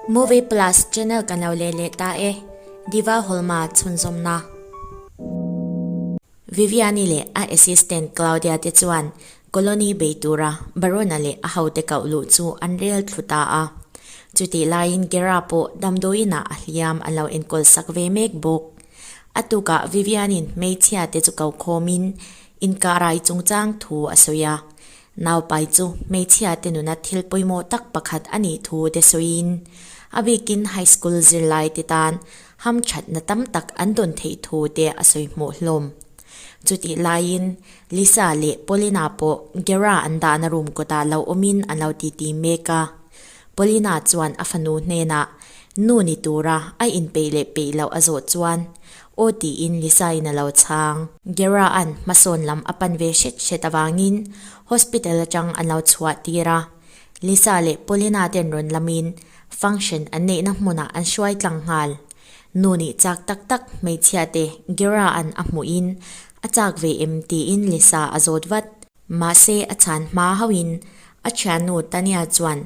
Movie Plus channel kan lo leh leh ta e, Diva Holma chhunzawmna. Viviani leh a assistant Claudia te chuan Colony bei tura Barona leh a hote koh luh chu an rel thlu ta a. Chutih laiin Gera pawh damdawiinah a hliam an lo enkawl sak ve mek bawk. A tukah Viviani'n hmeichhia te chu ko khawmin inkahrai chungchang thu a sawi a. Naupai chu hmeichhia te nuna thil pawimawh tak pakhat a nih thu te sawiin a bikin high school zirlai te tan hamthatna tam tak an dawn theih thu te a sawi hmuh hlawm. Chutih laiin Lisa leh Paulina pawh Gera an dahna room kawtah lo awmin an lo titi mek a. Paulina chuan a fanu hnenah nu ni tura a inpeih leh peih loh a zawh chuan aw tiin Lisa-in a lo chhang. Gera-a'n hmasawn lam a pan ve hret hret avangin hospital atang an lo chhuah tir a. Lisa leh Paulina ten rawn lamin function an neihna hmunah an hruai tlang nghal. Nu nih chak tak tak hmeichhia te Gera an a hmuhin a chak ve em tiin Lisa a zawt vat. Mahse a chhan hma hauhin a thiannu Tania chuan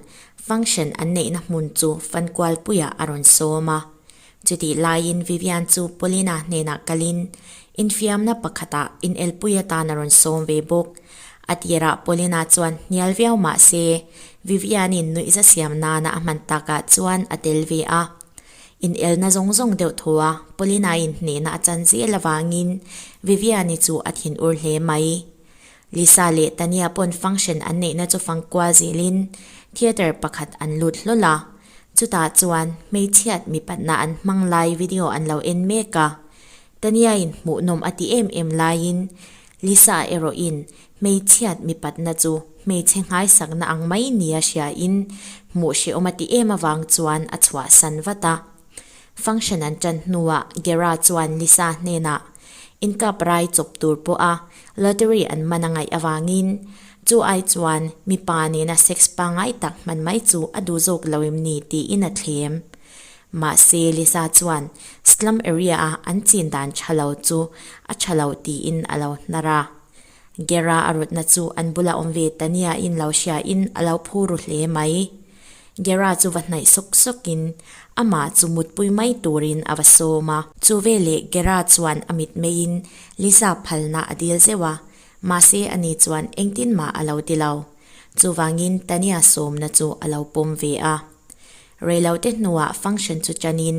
function an neihna hmun chu fankualpuiah a rawn sawm a. Chutih laiin Vivian chu Paulina hnenah kalin infiamna pakhatah inelpui atan a rawn sawm ve bawk. A tirah Paulina chuan hnial viau mah se Vivian-in nuihza siam nana a hman takah chuan a tel ve a. Inelna zawng zawng deuh tho a, Paulina-in hnehna a chan zel avangin Vivian-i chu a thinur hle mai. Lisa leh Tania pawn function an neihna chu fang kual zelin theatre pakhat an lut hlawl a, chutah chuan hmeichhiat mipatna an hmang lai video an lo en mek a. Tania-in hmuhnawm a ti em em laiin Lisa erawhin hmeichhiat mipatna chu hmeichhe nghaisakna ang mai nia hriain hmuh hrehawm a ti em avang chuan a chhuahsan vat a. Function an tan hnuah Gera chuan Lisa hnenah inkap rai chawp tur pawha lottery an man a ngaih avangin chu ai chuan mipa nena sex pangngai tak hman mai chu a duh zawk lo em ni tiin a thlem. Mahse Lisa chuan slum area a an chin dan tha lo chu a tha lo tiin a lo hnar a. Gera a rawtna chu an bula awm ve ta niain lo hriain a lo phu ru hle mai. Gera chu va hnaih sawk sawkin amah chu mutpui mai turin a va sawm a. Chu veleh Gera chuan a mitmeiin Lisa phalna a dil zeuh a, mahse ani chuan engtin mah a lo ti lo. Chuvangin Tania sawmna chu a lo pawm ve a. Reilote hnuah function chu chanin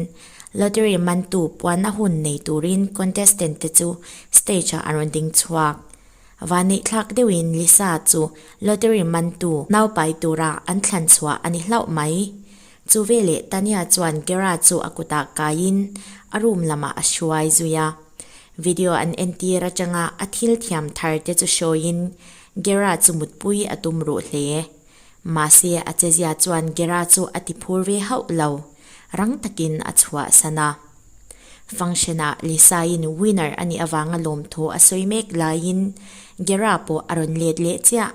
lottery mantu puanna hun nei turin contestant te chu stage ah an rawn ding chhuak. Vaneihthlak deuhin Lisa chu lottery mantu naupai tura an thlan chhuah a ni hlauh mai. Chu veleh Tania chuan Gera chu a kutah kaiin a room lamah a hruai zui a. Video an entir atanga a thil thiam thar te chu hrawiin Gera chu mutpui a tum ruh hle. Mahse a chezia chuan Gera chu a ti phur ve hauh lo, rang takin a chhuahsan a. Function-ah Lisa-in winner a nih avanga lawmthu a sawi mek laiin Gera pawh a rawn let leh chiah.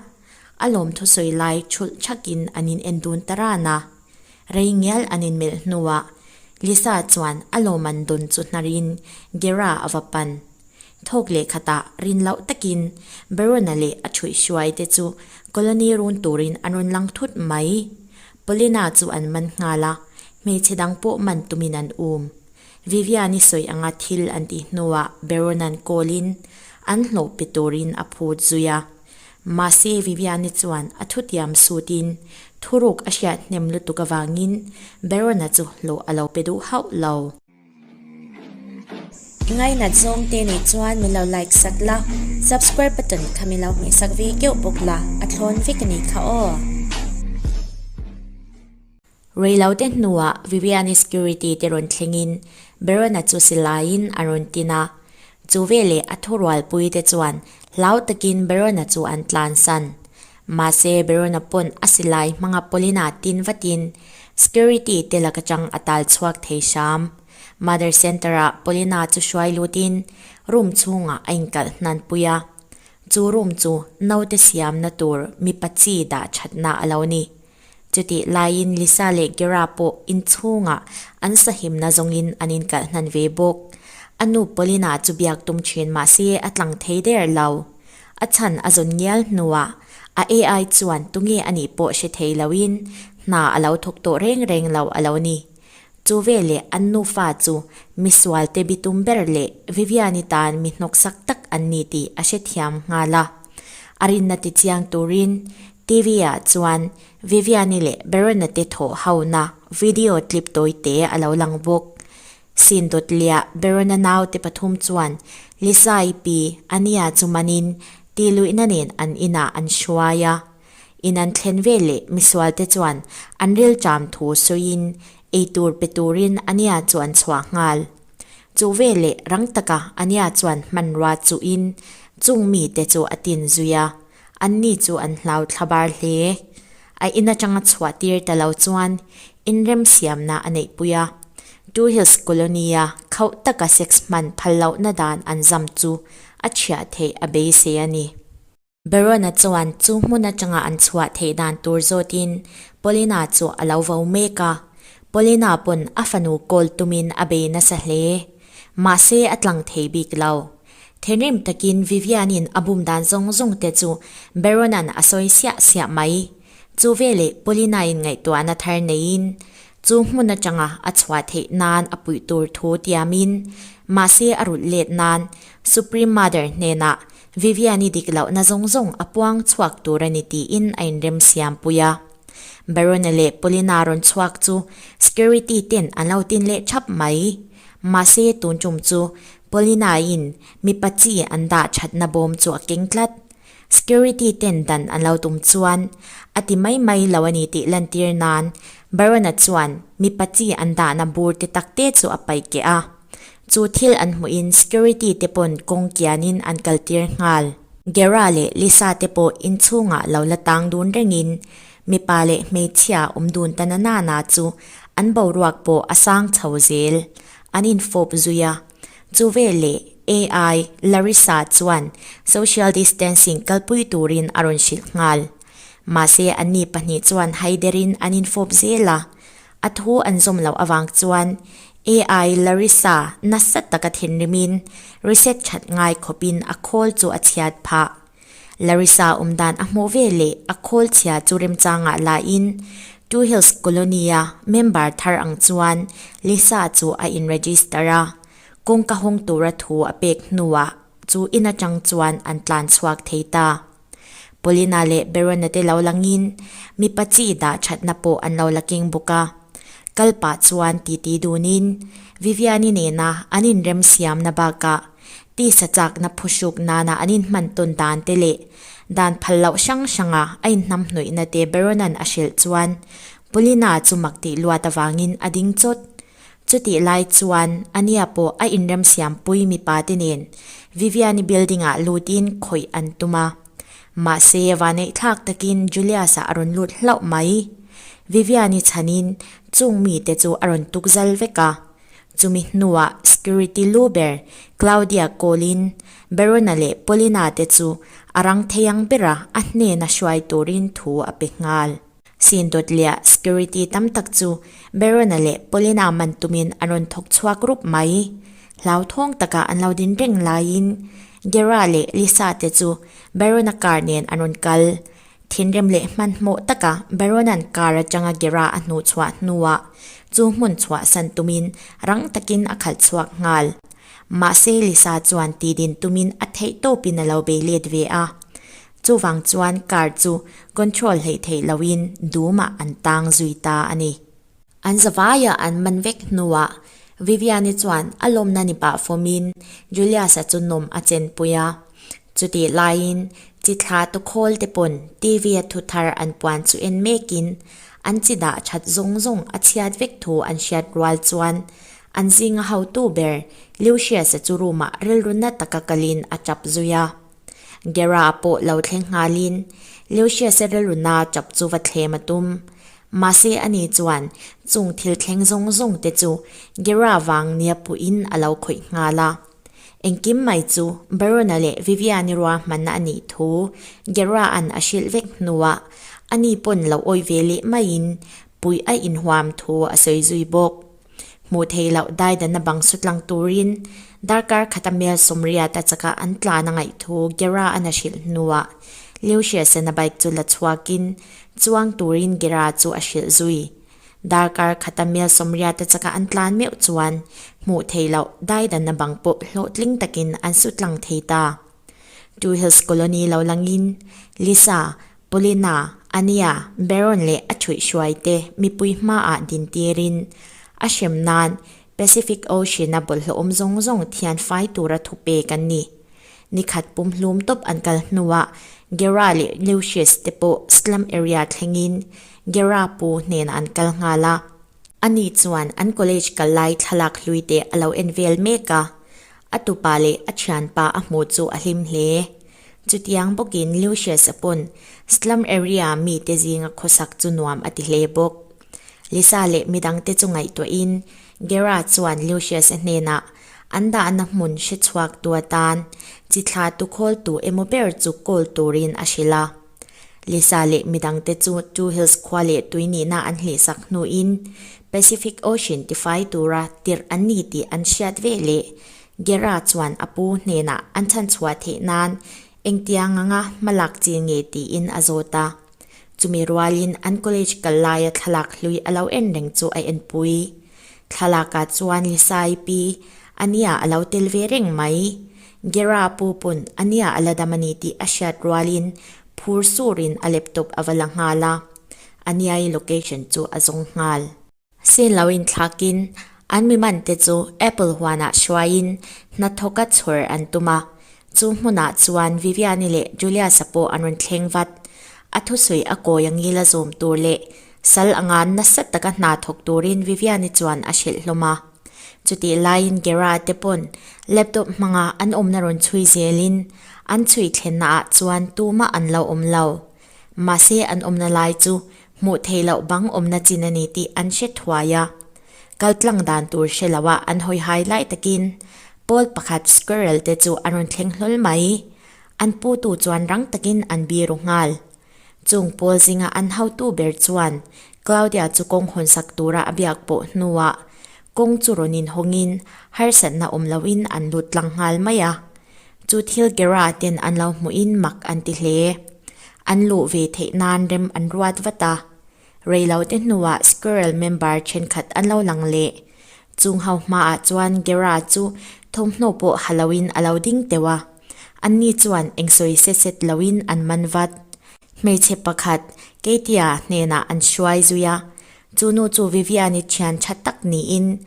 A lawmthu sawi lai thulh thakin an in en dun ta ran a. Rei ngial an inmelh hnuah Lisa chuan a lawman dawn chu hnarin Gera a va pan. Thawk leh khatah rin loh takin Barona leh a thuihhruai te chu colony run turin an rawn lang thut mai. Paulina chu an man nghal a, hmeichhe dang pawh man tumin an um. Vivian-i sawi anga thil an tih hnuah Barona'n call-in an hlawh pe turin a phut zui a. Mahse Vivian-i chuan a thutiam sutin thuruk a hriat hnem lutuk avangin Barona chu hlawh a lo pe duh hauh lo. Ngainat zawng te nih chuan min lo like sak la, subscribe button kha min lo hmeh sak ve keuh bawk la, a thlawn vek a nih kha aw. Reilote hnuah Viviani security te rawn thlengin Barona chu silaiin a rawn tin a, chu veleh a thurualpui te chuan hlau takin Barona chu an tlansan. Mahse Barona pawn a silai hmanga Paulina tin vatin security te lak atang a tal chhuak thei hram. Mother Center ah Paulina chu hruai lutin room chhungah a inkalh hnan pui a. Chu room chu naute siamna tur mipa chi dah thatna a lo ni. Chutih laiin Lisa leh Gera pawh inchhungah an sahimna zawngin an inkalh hnan ve bawk. A nu Paulina chu biak tum thin mahse a tlang thei der lo. A chhan a zawn ngial hnuah a AI chuan tunge a nih pawh hre thei loin. Hna a lo thawk tawh reng reng lo a lo ni. Chu veleh an nufa chu misualte bitum ber leh Viviani tan mi hnawksak tak an ni tih a hrethiam nghal a. A rinna tichiang turin TV ah chuan Viviani leh Barona te thawh hona video clip tawite a lo lang bawk. Sin dawt liah Barona naute pathum chuan Lisa-i pi Ania chu manin tihluihna nen an inah an hruai a. In an thlen veleh misualte chuan an rilṭam thu sawiin eitur pe turin Ania chu an chhuah nghal. Chu veleh rang taka Ania chuan hmanrua chuhin chung mite chu a tin zui a, anni chu an hlau thlabar hle. A in atanga chhuah tir ta lo chuan inremsiamna a neihpui a, Two Hills Colony-a khauh taka sex hman phal lohna dan an zam chu a chhiah theih a beisei a ni. Barona chuan chu hmun atanga an chhuah theih dan tur zawtin Paulina chu a lo vo mek a. Paulina pawn a fanu kawl tumin a bei nasa hle. Mahse a tlang thei bik lo. Thinrim takin Vivian-in a bum dan zawng zawng te chu Barona'n a sawi siah siah mai. Chu veleh Paulina-in ngaihtuahna thar neiin chu hmun atanga a chhuah theih nan a puih tur thu tiamin mahse a rulh let nan Supreme Mother hnenah Vivian-i dik lohna zawng zawng a puang chhuak tur a ni tiin a inrem siam pui a. Barone leh Paulina rawn chhuak chu security ten an lo tin leh thap mai. Mahse tun tum chu Paulina-in mipa chi an dah thatna bawm chu a keng tlat. Security ten dan an lo tum chuan a ti mai mai lo a ni tih lantir nan Barona chuan mipa chi an dahna bur te tak te chu a paih keh a. Chu thil an hmuhin security te pawn kawng kianin an kaltir nghal. Gera leh Lisa te pawh inchhungah lo la tang dun rengin mipa leh hmeichhia awm dun ta na nana chu an boruak pawh a sang chho zel. An infawp zui a. Chu veleh AI Larissa chuan social distancing kalpui turin a rawn hrilh nghal. Mahse anni pahnih chuan haiderin an infawp zel a. A thu an zawm loh avang chuan AI Larissa nasa taka thinrimin reset that ngai khawpin a khawl chu a chhiat phah. Larissa awmdan a hmuh ve leh a khawl chhia chu remchangah lain Two Hills Colony-a member thar ang chuan Lisa chu a in-register a, kawngka hawng tura thu a pek hnuah chu in atang chuan an tlan chhuak thei ta. Paulina leh Barona te lo langin mipa chi dah thatna pawh an lo la keng bawk a. Kal pah chuan titi dunin Viviani nena an inremsiamna bakah tisa chakna phuhruk nana an inhman tawn dan te leh dan phal loh hrang hranga a inhnamhnawihna te Barona'n a hrilh chuan Paulina chu mak tih luat avangin a ding chawt. Chutih lai chuan Ania pawh a inremsiampui mipa te nen Viviani building-ah lutin khawih an tum a. Mahse, vaneihthlak takin Julius-a a rawn lut hlauh mai. Viviani chhanin chung mite chu a rawn tuk zal vek a. Chumi hnuah security lu ber Claudia call-in Barona leh Paulina te chu a rang thei ang bera a hnena hruai turin thu a pe nghal. Sin dawt liah security tam tak chu Barona leh Paulina man tumin an rawn thawk chhuak rup mai. Hlauthawng taka an lo din reng laiin Gera leh Lisa te chu Barona car nen an rawn kal. Thinrim leh hmanhmawh taka Barona'n car atanga Gera a hnuh chhuah hnuah chu hmun chhuahsan tumin rang takin a khalh chhuak nghal. Mahse Lisa chuan tidin tumin a theihtawpin a lo bei let ve a. Chuvang chuan car chu control hleih theih loin dumah an tang zui ta a ni. An zavaia an man vek hnuah Viviani chuan a lawmna ni pah fawmin Julius-a chu nawm a chenpui a. Chutih laiin chi thla tukhawl te pawn TV-a thu thar an puan chu en mekin an chi dah that zawng zawng a chhiat vek thu an hriat rual chuan an zinga hotu ber Lucius-a chu room-ah rilru na taka kalin a tap zui a. Gera pawh lo thleng nghalin Lucius-a rilruna chap chu va thlem a tum. Mahse ani chuan chung thil thleng zawng zawng te chu Gera vang nia puhin a lo khawih nghal a. Engkim mai chu Barona leh Viviani ruahmanna a nih thu Gera-a'n a hrilh vek hnuah ani pawn lo awih ve leh maiin puih a inhuam thu a sawi zui bawk. Hmuh theih loh daidanna bang su tlang turin darkar khata mel sawmriat a chaka an tlan a ngaih thu Gera-a'n a hrilh hnuah. Lucius-a'n a bike chu la chhuakin chuang turin Gera chu a hrilh zui. Darkar khata mel sawmriata chaka an tlan meuh chuan hmuh theih loh daidanna bang pawh hlawhtling takin an su tlang thei ta. Two Hills Colony lo langin Lisa, Paulina, Ania, Baron leh a ṭhuihhruai te mipui hmaah dintirin a hrem nan Pacific Ocean-a bawlhhlawh awm zawng zawng thian fai tura thu pek an ni. Ni khat pumhlum tawp an kal hnuah Gera leh Lucius te pawh slum area thlengin Gera pu hnenah an kal nghal a. Ani chuan an college kal lai thlalak hlui te a lo en vel mek a, a tupa leh a thianpa a hmuh chu a hlim hle. Chutiang bawkin Lucius-a pawn slum area mite zinga khawsak chu nuam a ti hle bawk. Lisa leh midangte chu ngaihtuahin Gera chuan Lucius-a hnenah an dahna hmun hre chhuak tu atan chi thla tu khawl tu emaw ber chu kawl turin a hrilh a. Lisa leh midangte chu Two Hills khua leh tui nihna an hlihsak hnuin Pacific Ocean tifai tura tirh an ni tih an hriat ve leh Gera chuan a pu hnenah an chhanchhuah theih nan engtiang anga hmalak chi nge tiin a zawt a. Chumi rualin an college kal laia thlalak hlui a lo en reng chu a enpui. Thlalakah chuan Lisai pi Ania a lo tel ve reng mai. Gera pu pawn Ania a la dam a ni tih a hriat rualin phur surin a laptop a va la nghal a, Ania-i location chu a zawng nghal. Sin lo inthlakin an mi mante chu Apple huanah hruaiin hnathawka chhawr an tum a, chu hmunah chuan Viviani leh Julius-a pawh an rawn thleng vat. A thusawi a kawi a ngil a zawm tur leh sal anga nasa taka hna thawk turin Viviani chuan a hrilh hlawm a. Chutih laiin Gera te pawn laptop hmanga an awmna rawn chhui zelin an chhui thlennaah chuan tumah an lo awm lo. Mahse an awmna lai chu hmuh theih loh bang awmna chin a ni tih an hre thuai a. Kal tlang dan tur hre loa an hawi hai lai takin pawl pakhat squirrel te chu an rawn thleng hlawl mai. An putu chuan rang takin an biru nghal. Chung pawl zinga an hotu ber chuan Claudia chu kawng hawnsak tura a biak pawh hnuah kawng chu rawn inhawngin harsatna awm loin an lut tlang nghal mai a. Chu thil Gera ten an lo hmuhin mak an ti hle. An luh ve theih nan rem an ruat vat a. Reilote hnuah Squirrel member thenkhat an lo lang leh. Chung ho hmaah chuan Gera chu thawmhnaw pawh ha loin a lo ding teuh a. Anni chuan eng sawi set set loin an man vat. Hmeichhe pakhat Katie-a hnenah an hruai zui a. Chu nu chu Vivian-i thian tha tak niin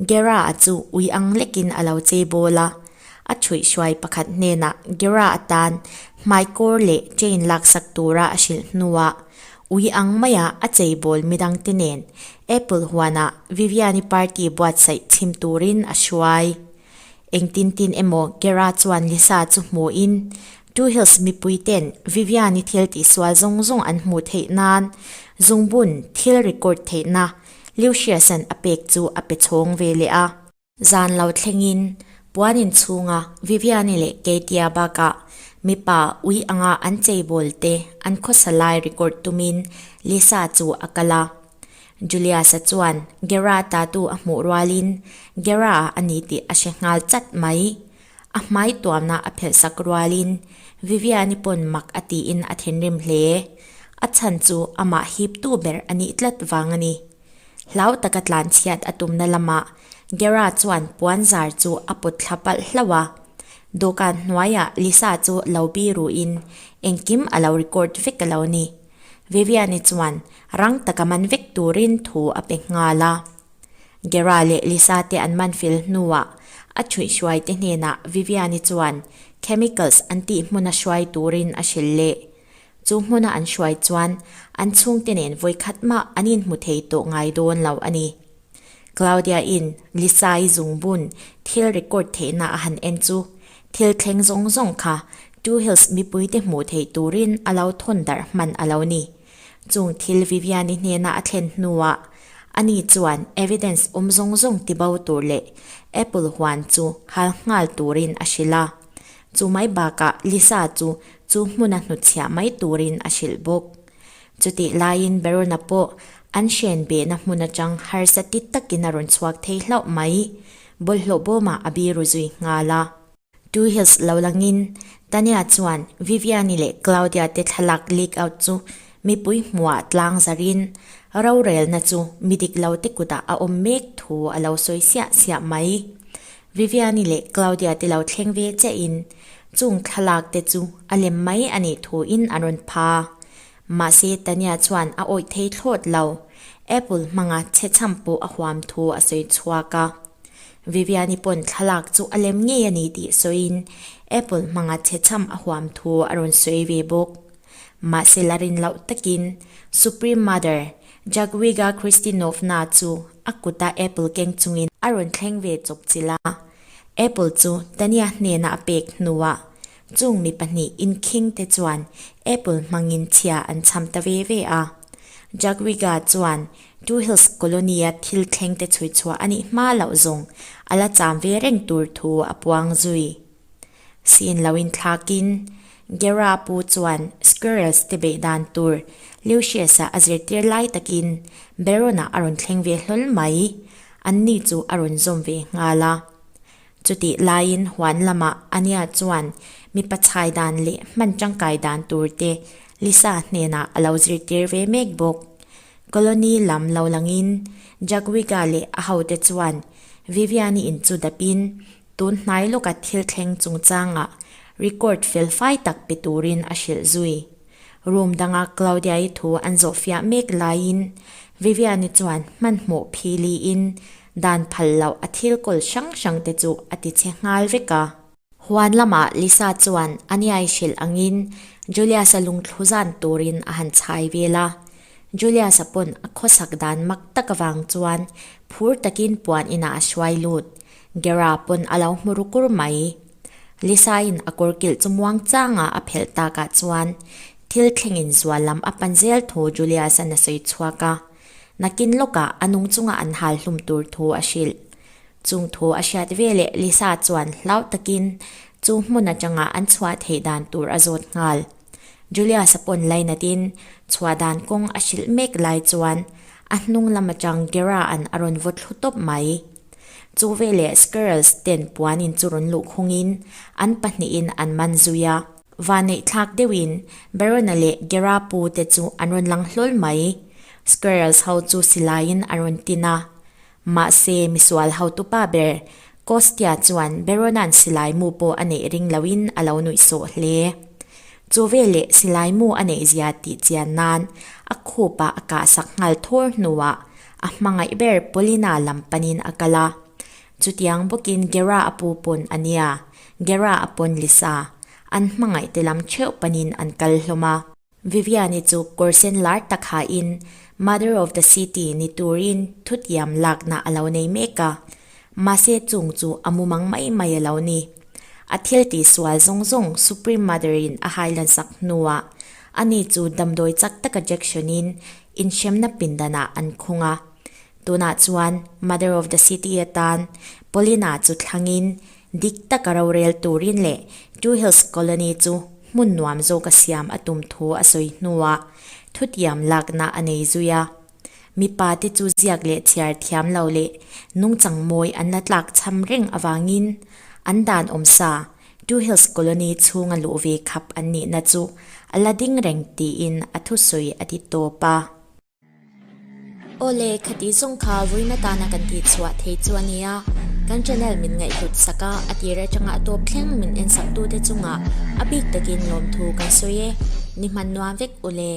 Gera-a chu ui ang lekin a lo chei bawl a. A chhuihhruai pakhat hnenah Gera atan hmaikawr leh chain laksak tura a hrilh hnuah ui ang maia a chei bawl midangte nen Apple huanah Vivian-i party buatsaih chhim turin a hruai. Engtin tin emaw Gera chuan Lisa chu hmuhin Two Hills mipui ten Vivian-i thil tihsual zawng zawng an hmuh theih nan zungbun thil record theihna Lucius-a'n a pek chu a pe chhawng ve leh a. Zan lo thlengin puan inchhunga Vivian-i leh Katie-a bakah mipa ui anga an cheibawl te an khawsa lai record tumin Lisa chu a kal a. Julius-a chuan Gera tattoo a hmuh rualin Gera-a a ni tih a hre nghal chat mai. A hmai tuamna a phelh sak rualin Vivian-i pawn mak a tiin a thinrim hle. A chhan chu amah hiptu ber a nih tlat vang a ni. Hlau taka tlanchhiat a tumna lamah Gera chuan puan zar chu a pawt thla palh hlauh a. Dawhkan hnuaiah Lisa chu lo biruin engkim a lo record vek a lo ni. Vivian-i chuan rang taka man vek turin thu a pe nghal a. Gera leh Lisa te an man fel hnuah a thuihhruai te hnenah Vivian-i chuan chemicals an tih hmuna hruai turin a hrilh leh. Chu hmuna an hruai chuan an chhungte nen vawikhat mah an inhmu thei tawh ngai dawn lo a ni. Claudia-in Lisa-i zungbun thil record theihna a han en chu thil thleng zawng zawng kha Two Hills mipuite hmuh theih turin a lo thawn darh hman a lo ni. Chung thil Vivian-i hnena a thlen hnuah ani chuan evidence awm zawng zawng tibo tur leh Apple huan chu hal nghal turin a hrilh a. Chu mai bakah Lisa chu chu hmuna hnutchhiah mai turin a hrilh bawk. Chutih laiin Barona pawh an hren behna hmun atang harsa ti takin a rawn chhuak thei hlauh mai. Bawlhhlawh bawmah a biru zui nghal a. Two Hills lo langin Tania chuan Viviani leh Claudia te thlalak leak out chu mipui hmuhah tlang zarin rorelna chu mi dik lo te kutah a awm mek thu a lo sawi siah siah mai. Viviani leh Claudia te lo thleng ve chiahin chung thlalak te chu a lem mai a nih thuin an rawn pha. Mahse Tania chuan a awih thei thlawt lo, Apple hmanga chhe chham pawh a huam thu a sawi chhuak a. Viviani pawn thlalak chu a lem ngei a ni tih sawiin Apple hmanga chhe chham a huam thu a rawn sawi ve bawk. Mahse la rin loh takin Supreme Mother Jadwiga Kristinovna chu a kuta Apple keng chungin a rawn thleng ve chawp chilh a. Apple chu Tania hnena a pek hnuah Chung mi pahnih inkhing te chuan Apple hmangin chhia an chham ta ve ve a. Jagwiga chuan Two Hills Colony-a thil thleng te chhui chhuah a nih hma loh zawng a la cham ve reng tur thu a puang zui. Sin lo inthlakin Gera pu chuan Squirrels te beih dan tur Lucius-a a zirtir lai takin Baron-a a rawn thleng ve hlawl mai. Anni chu a rawn zawm ve nghal a. Chutih laiin huan lamah Ania chuan mipa chhai dan leh hman tangkai dan tur te Lisa hnenah a lo zirtir ve mek bawk. Colony lam lo langin Jagwiga leh a hote chuan Viviani in chu dapin tun hnai lawka thil thleng chungchangah record fel fai tak pe turin a hrilh zui. Room danga Claudia-i thu an zawhfiah mek laiin Viviani chuan hmanhmawh philiin Dan phal loh a thil kawl hrang hrang te chu a ti chhe nghal vek a. Huan lamah Lisa chuan a niai hrilh angin Julius-a lungthlu zan turin a han chhai vel a. Julius-a pawn a khawsak dan mak tak avang chuan phur takin puan inah a hruai lut. Gera pawn a lo hmu ru kur mai. Lisa-in a kawr kilh chu muang changah a phelh takah chuan thil thlengin zual lam a pan zel thu Julius-a'n a sawi chhuak a. Nakin lawkah a nung chunga an hal hlum tur thu a hrilh. Chung thu a hriat veleh Lisa chuan hlau takin chu hmun atanga an chhuah theih dan tur a zawt nghal. Julius-a pawn lainatin chhuah dan kawng a hrilh mek lai chuan a hnung lam atang Gera-a'n a rawn vaw thlu tawp mai. Chu veleh Squirrels ten puanin chu rawn luh khungin an pahnihin an man zui a. Vanneih thlak deuhin Barona leh Gera pu te chu an rawn lang hlawl mai. Squirrels ho chu silaiin an rawn tin a. Mahse, misual hotupa ber Kostia chuan Barona'n silai mu pawh a neih ring loin a lo nuih sawh hle. Chu veleh silai mu a neih zia tih chian nan a khupah a kahsak nghal thawr hnuah a hmangaih ber Paulina lam panin a kal a. Chutiang bawkin Gera a pu pawn a nia. Gera a pawn Lisa, an hmangaih te lam theuh panin an kal hlawm a. Viviani chu kawr sen lar tak hain Mother of the City ni turin thutiam lakna a lo nei mek a, mahse chung chu a mumang mai mai a lo ni. A thil tihsual zawng zawng Supreme Mother-in a hailansak hnuah ani chu damdawi chak taka jection-in inhremna pindanah an khung a. Tunah chuan Mother of the City atan Paulina chu thlangin Dik taka rorel turin leh Two Hills Colony chu hmun nuam zawka siam a tum thu a sawi hnuah thutiam lakna a nei zui a. Mipa te chu ziak leh chhiar thiam lo leh nungchang mawi an la tlak chham reng avangin an dan awmsa Two Hills Colony chhunga luh ve khap an nihna chu a la ding reng tiin a thusawi a ti tawp a. Awle, khati zawng kha vawiin atana kan tih chhuah thei chu a nia. Kan channel min ngaihhlut sak a, a tir atanga a tawp thleng min en sak tute chungah a bik takin lawmthu kan sawi e. Ni hman nuam vek ule.